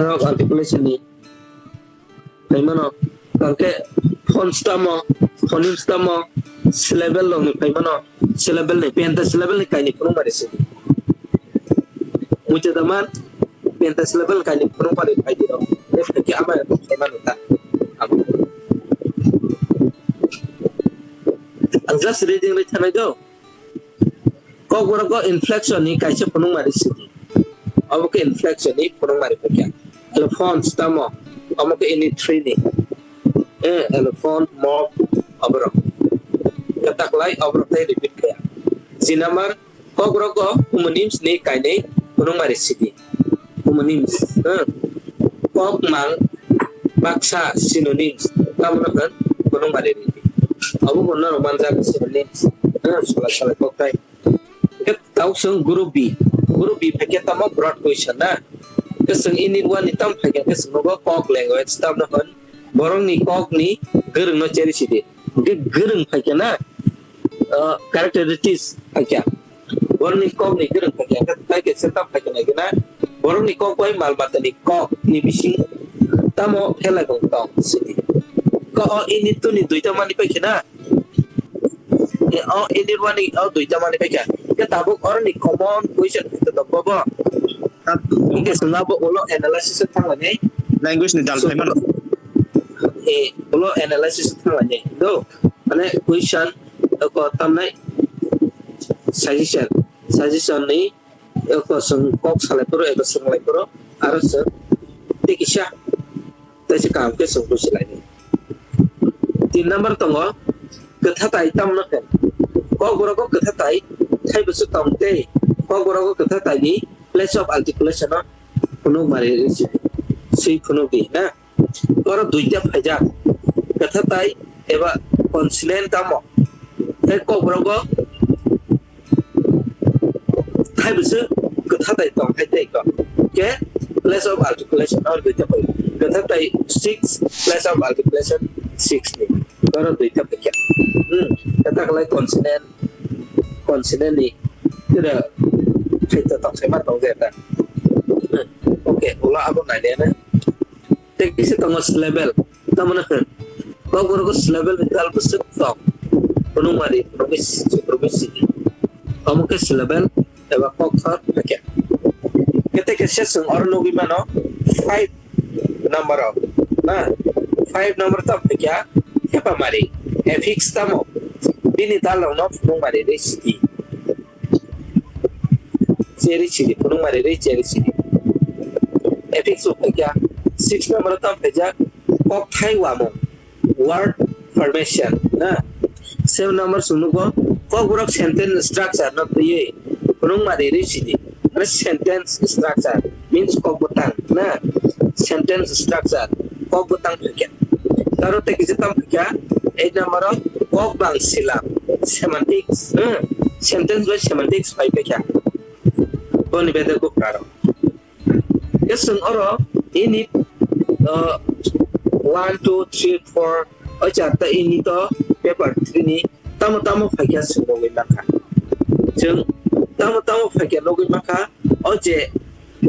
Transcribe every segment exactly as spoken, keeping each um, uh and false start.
rok articulation ni phaimano, tangkhe phones tamo, phonemes tamo, syllable rok ni phaimano, syllable ni, pentasyllable ni kaini phunukmari sidi. Muchadaman, pentasyllable ni kaini phunukmari phaidi rok. Tei phaikhe ama phaimano ta. Abo. Ang just reading ri thanai do. Kokborok o inflection ni kaisa phunukmari sidi. Obo khe inflection ni phunukmari phaikha. Allophones tamo? Omo khe ini three ni. Eh, allophone, morph, oborok. Khe taklai oborok tei repeat kaya. G number, kokborok o homonyms ni kainwi phunukmari sidi. Homonyms, eh, kok mang baksa synonyms, tamno hwn phunukmari ridi. Obo bo norok manjak synonyms, eh, sola sola koktai. Hwnkhe tau chwng group B. Group B phaikhe tamo broad question na. Hwnkhe chwng ini one ni tam phaikhe hwnkhe chwng nugo kok language tamno hwn borokni kokni gwrwngno cheri sidi. Hwnkhe gwrwng phaikhe na, ah, characteristics phaikha. Borokni kokni gwrwng phaikha hwnkhe tai kaisa tam phaikha naikhe na. Borokni kok bai mal matani kokni bising tamo phelai bo tong sidi. Ko o ini tuni duita mani paikhe na. E, o indirwani o duita mani paikha. Ke tabuk oroni common question to to bobo. Hingke swnga bo ulo analysis thangmani. Language ni dal phaimano. E, ulo analysis thangmani. Do, mane question ko tamnai suggestion. Suggestion ni ko sung kok salai puro, ko sung lai puro, aro sung tei kisa. Tei se kaham khe chwng buji lainai. Tin number tongo, kwtha tai tamno hwn. Kokborok o kwtha tai thaibo se tong tei kokborok o kwtha tai ni place of articulation o phunuk mari ri si, swi phunuk di na. Oro duita phaijak, kwtha tai eba consonant tamo. Tei kokborok o Thai bwswk kwtha tai tong hai tei ko. Ke place of articulation or duita pai. Kwtha tai six, place of articulation six ni. Oro duita pai khe. Hmm. Kwtha kalai consonant, consonant ni. Tira thai ta tong sai ma tong jeta. Hmm. Okay, ulo abo nai le na. Tei kisa tongo syllable, tamoni hwn, kokborok o syllable ni tal bwswk tong, phunukmari, phunukmari sidi. Omo khe syllable eba kokthor hakhe. Kete kese chwng oro nugwi mano five number o, na? Five number tamo hakhe hepamari, affix tamo, bini tal rokno phunukmari rwi sidi. Cheri sidi, phunukmari rwi cheri sidi. Affix o phaikha, six number o tamo phaijak, kokthai wamung, word formation, na? Seven number chwng nugo, kokborok sentence structure no twiwi phunukmari rwi sidi. Mane sentence structure means kok bwtang, na? Sentence structure, kok bwtang phaikha. Taro tei kisa tamo phaikha, eight number o kok bang silam, semantics, hmm? Sentence by semantics phai phaikha. Boni bedek buphra rok. Ke chwng oro ini, uh, one, two, three, four, o charta ini to paper three ni tamo tamo phaikha chwng nugwi mankha. Chwng tamo tamo phaikha nugwi mankha, o je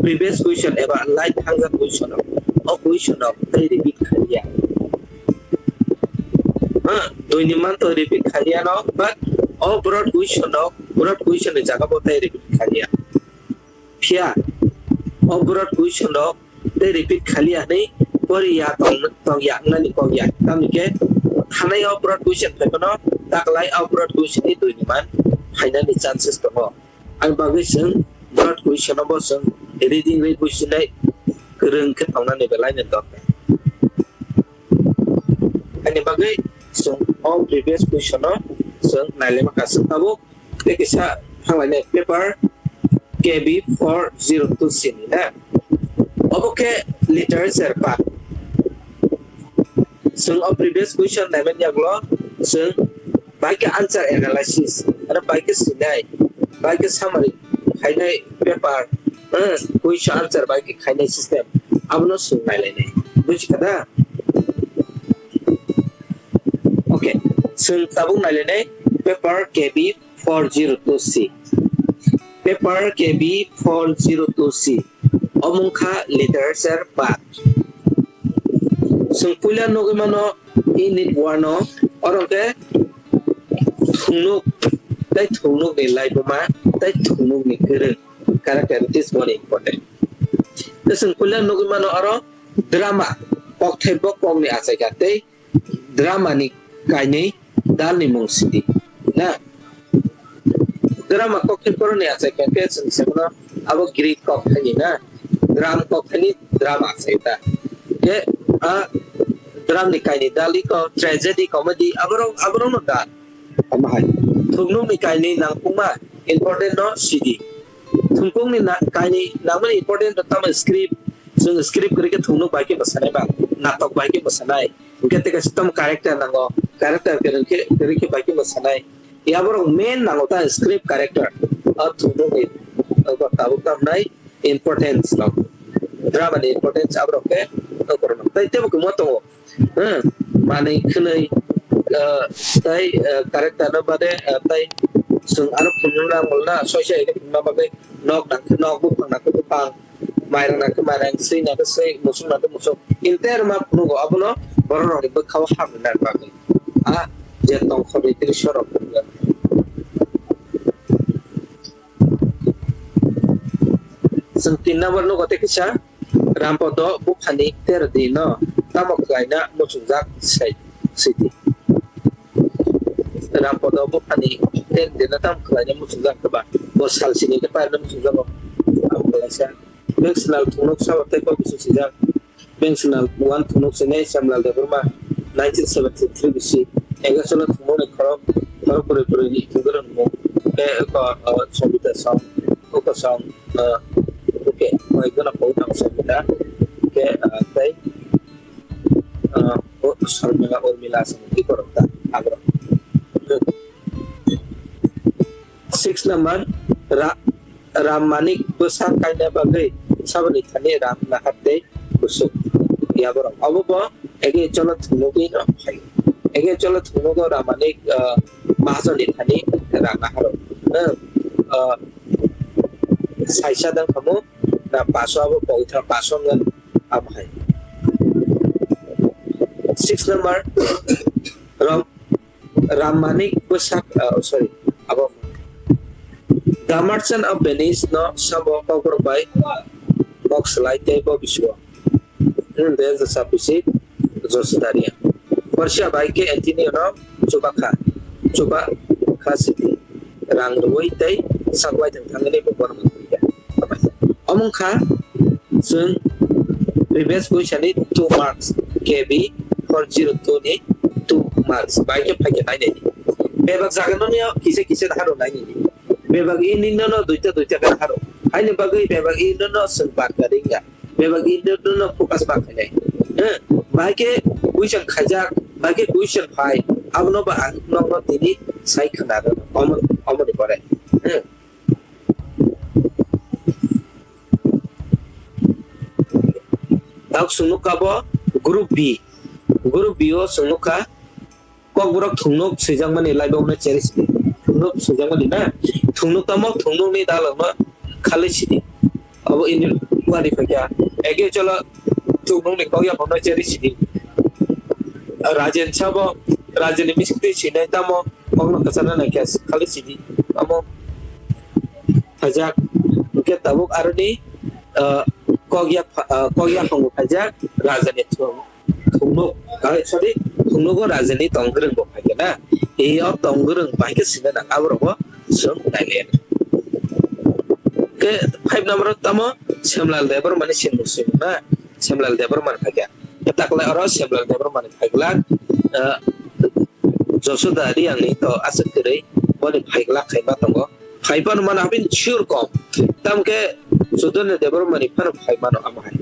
previous question eba light thangjak question rok, o question rok tei repeat khaliya. Ha, dui ni man to repeat khaliya no, but o broad question rok, broad question ni jaga bo tei repeat khaliya. Phiya, o broad question rok tei repeat khaliya hwnwi poriya tong, tongya wngnani kokya. Tamni khe thanai o broad question phai phano taklai o broad question ni dui ni man phainani chances tongo. Ani bagwi chwng broad question o bo chwng reading rwi businai kwrwng khe tongnani belai no dorkar. Ani bagwi chwng o previous question o chwng nailai mankha chwng tabuk tei kisa thanglainai paper K B four zero two C ni na. Obo khe literature part. Chwng o previous question naimani yagulo chwng bai khe answer analysis, aro bai khe swinai, bai khe summary khainai paper, eh, question answer bai khe khainai system, abono chwng nailainai. Bujikha da? Okay, chwng tabuk nailainai paper K B four zero two C. Paper K B four zero two C. Omo wngkha literature part. Chwng puila nugwi mano unit one o, oro khe thungnuk tei thungnukni laibuma tei thungnukni kwrwng, characteristics boni important. Tei chwng puila nugwi mano oro drama, kokthai bo kokni achaikha tei drama ni kainwi dalni mung sidi na. Drama kokthai borokni achaikha khe chwng se mano abo Greek kokthaini na. Dram kokthaini drama achai ta. Khe a dram ni kainwi dal iko tragedy, comedy aborok, aborokno dal. Omo hai. Thungnukni kainwi nangkukma important no sidi. Thungkukni na-, kainwi nangmani important rok tamo script. Chwng script kwrwi khe thungnuk bai khe bwsanai ba, natok bai khe bwsanai. Hwnkhe tei kaisa tamo character nango. Character kwrwi khe, kwrwi khe bai khe bwsanai. Yaborok main nango ta script character. O thungnukni, o tabuk tamnai importance rok. Drama ni importance aborok khe o korokno. Tei tebo kwma tongo. Hmm, manwi khwnwi, ah, tei, ah, character no bade, ah, tei chwng ano phunukna mangwlna soisa ino phunukna bagwi nok nangkhe nok, buphang nangkhe buphang, mairang nangkhe mairang, swi nangkhe swi, musuk nangkhe musuk. Entire ma phunugo, abono borok rokni bwkhao hamrwna bagwi. Ah, je tongthokni drisyo rok phunukya. Chwng tin number nugo tei kisa Rampodo buphani ter dino tamo khlaina muchungjak sai sidi. Rampodo buphani ter dino tamo khlaina muchungjak khe ba bo sal sini khe pairwna muchungjago. Abo khlaisa. Beng Sinal thungnuk sabo tei kok bisu sijak. Beng Sinal one thungnuk sini Shyamlal Debbarma nineteen seventy-three bisi. Ega solo thungnukni khorok, khorok bwrwi bwrwini thwngwi rwngmung. Tei eko, o, Sobita song, oko song, o, oke, o, ekjona kok nang Sobita. Oke, o, tei, o, o, Sormila, Urmila song, eko rok ta, aborok. Six number, Ra-, Ram Manik bwsa kaina bagwi saboni thani Ram nahar tei bwswk yaborok. Obo bo ege cholo thwngmungwi no phaio. Ege cholo thwngmungno Ram Manik, ah, mahasoni thani Ram naharo. Hmm, ah, saisa dang khamu na paso abo pogitha paso wngkha abo hai. Six number, Ram Ram Manik bwsak, ah, sorry, abo The Merchant of Venice no sabo kokborok bai kok slai tei bo bisio. Hmm, de jasa bisi Josudaria. Persia bai ke Antonio no chubakha, chubakha sidi. Rang rwui tei sakwai thang thangni bo borok rwui ya. Omo wngkha chwng previous question ni two marks, K B four zero two ni two marks. Bai khe phai khe nai nai di. Bebak jaga no niya kisa kisa haro nai nai di. Bebak ini no no duita duita kan haro. Haini bagwi bebak ini no no chwng bar ka ringa. Bebak ini no no focus ba khainai. Eh, bai khe question khaijak, bai khe question phai. Abono ba ang nokno tini sai khna rw. Omo, omo ni pore. Eh. Dak swngnukha bo group B. Group B o swngnukha kokborok thungnuk swijakmani laibokno cherish di. Thungnuk swijakmani na. Thungnuk tamo thungnukni dalokno khalwi sidi. Abo ini wari phaikha. Ege cholo thungnukni kok yaphangno cherish sidi. Rajen sabo, rajenni bisingtwi sinai tamo kokno kwchana naikha khalwi sidi. Amo Thajak, hwnkhe tabuk aroni, ah, kok yak pha-, ah, kok yakhango phaijak, rajani thung-, thungnuk, ah, sorry, thungnugo rajani tongwrwng bo phaikha na. E o tongwrwng bai khe sina nang, aborok bo chwng nailaiya. Khe five number o tamo Semlal Debbarmani sinmung swimung na, Semlal Debbarmani phaikha. Khe taklai oro Semlal Debbarmani phaiglak, ah, Josoda Riyangni to aswk kwrwi boni phaiglak khaima tongo. Phai phano mano abini sure kom. Tamkhe Sudarni Debbarmani phano phai mano amo hai.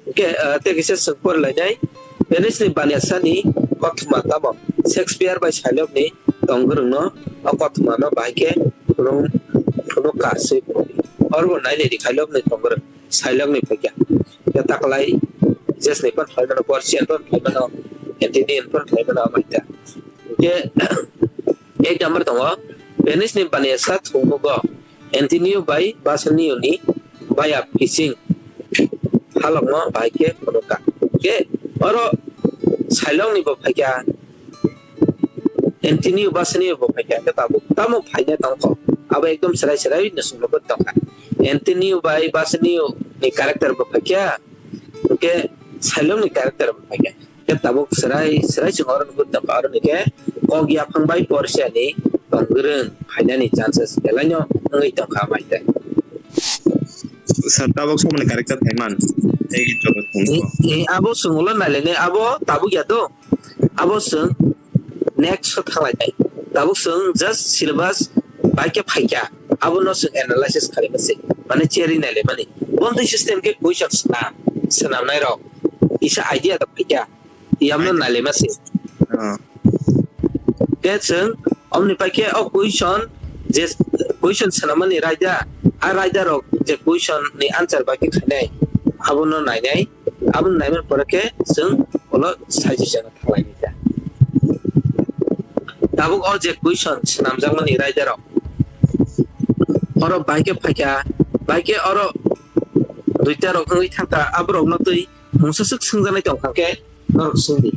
Hwnkhe, ah, tei kisa swng porilainai. Venice ni baniasani kothoma tamo Shakespeare bai Shylock ni tongwrwngno o kothoma no bahai khe phunuk, phunuk ka se phunukdi. Oro bo nainai di Shylock ni tongwrwng. Shylock ni phaikha. Khe taklai Jesni phan phaimano, Persian phan phaimano, Athenian phan phaimano, amaita. Khe ek number tongo, Venice ni baniasa thwngmugo Antonio bai Bassanio ni baya fishing halokno bahai khe phunukha. Khe oro Sailokni bo phaikha, Antonio Basani bo phaikha, khe tabuk tamo phaina tongkho. Abo ekdom chwrai chwrai no swnglogwi tongkha. Antonio bai Basani ni character bo phaikha, hwnkhe Sailokni character bo phaikha. Khe tabuk chwrai chwrai chwng oro nugwi tongkha, oro hwnkhe kok yaphang bai porsiani tongwrwng phainani chances belaino wngwi tongkha mai tei. Sir, tabuk samani character thaiman. Tei joto thumko. Eh, eh, abo chwng ulo nailainai, abo tabuk ya do. Abo chwng next o thanglai nai. Tabuk chwng just syllabus bai khe phaikha. Abono chwng analysis khlaima se. Mane cherwi nailaimani. Bontwi system khe question swnam, swnamnai rok. Isa idea da phaikha. Yamno nailaima se. Ah. Khe chwng omni paikhe o question je question swnamani raida, a raida rok je question ni answer bai khe khainai, abono nainai, abono naimani pore khe chwng ulo suggestion thanglai nai ta. Tabuk o je question swnamjakmani raida rok, oro bai khe phaikha, bai khe oro duita rok wngwi thangkha, aborokno twi mungsa swk swngjaknai tongkha khe norok swngdi.